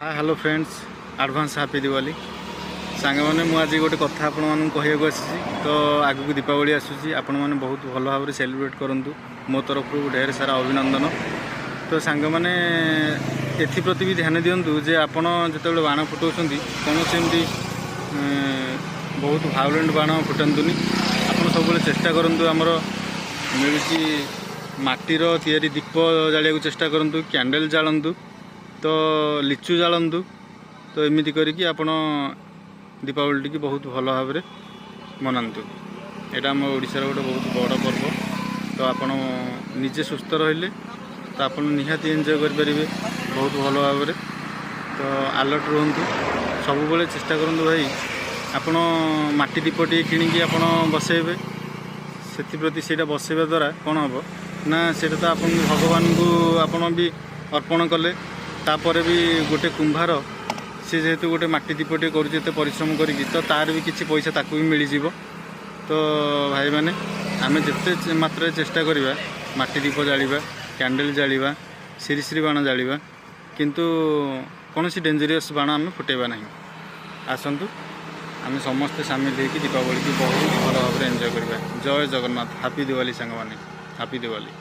Hi, hello friends, advance happy Diwali। ସାଙ୍ଗମାନେ, ମୁଁ ଆଜି ଗୋଟେ କଥା ଆପଣମାନଙ୍କୁ କହିବାକୁ ଆସିଛି। ତ ଆଗକୁ ଦୀପାବଳି ଆସୁଛି, ଆପଣମାନେ ବହୁତ ଭଲ ଭାବରେ ସେଲିବ୍ରେଟ୍ କରନ୍ତୁ। ମୋ ତରଫରୁ ଢେର ସାରା ଅଭିନନ୍ଦନ। ତ ସାଙ୍ଗମାନେ, ଏଥିପ୍ରତି ବି ଧ୍ୟାନ ଦିଅନ୍ତୁ ଯେ ଆପଣ ଯେତେବେଳେ ବାଣ ଫୁଟାଉଛନ୍ତି, କୌଣସି ଏମିତି ବହୁତ ଭାୟୋଲେଣ୍ଟ ବାଣ ଫୁଟାନ୍ତୁନି। ଆପଣ ସବୁବେଳେ ଚେଷ୍ଟା କରନ୍ତୁ, ଆମର ମିଳୁଛି ମାଟିର ତିଆରି ଦୀପ ଜାଳିବାକୁ ଚେଷ୍ଟା କରନ୍ତୁ, କ୍ୟାଣ୍ଡେଲ୍ ଜାଳନ୍ତୁ, ତ ଲିଚୁ ଜାଳନ୍ତୁ। ତ ଏମିତି କରିକି ଆପଣ ଦୀପାବଳିଟିକି ବହୁତ ଭଲ ଭାବରେ ମନାନ୍ତୁ। ଏଇଟା ଆମ ଓଡ଼ିଶାର ଗୋଟେ ବହୁତ ବଡ଼ ପର୍ବ। ତ ଆପଣ ନିଜେ ସୁସ୍ଥ ରହିଲେ ତ ଆପଣ ନିହାତି ଏନ୍ଜୟ କରିପାରିବେ ବହୁତ ଭଲ ଭାବରେ। ତ ଆଲର୍ଟ ରୁହନ୍ତୁ, ସବୁବେଳେ ଚେଷ୍ଟା କରନ୍ତୁ ଭାଇ, ଆପଣ ମାଟି ଦୀପଟିଏ କିଣିକି ଆପଣ ବସେଇବେ। ସେଥିପ୍ରତି ସେଇଟା ବସେଇବା ଦ୍ୱାରା କ'ଣ ହେବ ନା, ସେଇଟା ତ ଆପଣଙ୍କୁ ଭଗବାନଙ୍କୁ ଆପଣ ବି ଅର୍ପଣ କଲେ। ତାପରେ ବି ଗୋଟେ କୁମ୍ଭାର, ସେ ଯେହେତୁ ଗୋଟେ ମାଟି ଦୀପଟିଏ କରୁଛି ଏତେ ପରିଶ୍ରମ କରିକି, ତ ତାର ବି କିଛି ପଇସା ତାକୁ ବି ମିଳିଯିବ। ତ ଭାଇମାନେ, ଆମେ ଯେତେ ମାତ୍ରାରେ ଚେଷ୍ଟା କରିବା ମାଟି ଦୀପ ଜାଳିବା, କ୍ୟାଣ୍ଡେଲ୍ ଜାଳିବା, ସିରିସିରି ବାଣ ଜାଳିବା, କିନ୍ତୁ କୌଣସି ଡେଞ୍ଜରିୟସ୍ ବାଣ ଆମେ ଫୁଟେଇବା ନାହିଁ। ଆସନ୍ତୁ, ଆମେ ସମସ୍ତେ ସାମିଲ ହେଇକି ଦୀପାବଳିକି ବହୁତ ଭଲ ଭାବରେ ଏନ୍ଜୟ କରିବା। ଜୟ ଜଗନ୍ନାଥ। ହାପି ଦିୱାଲି ସାଙ୍ଗମାନେ, ହାପି ଦିୱାଲି।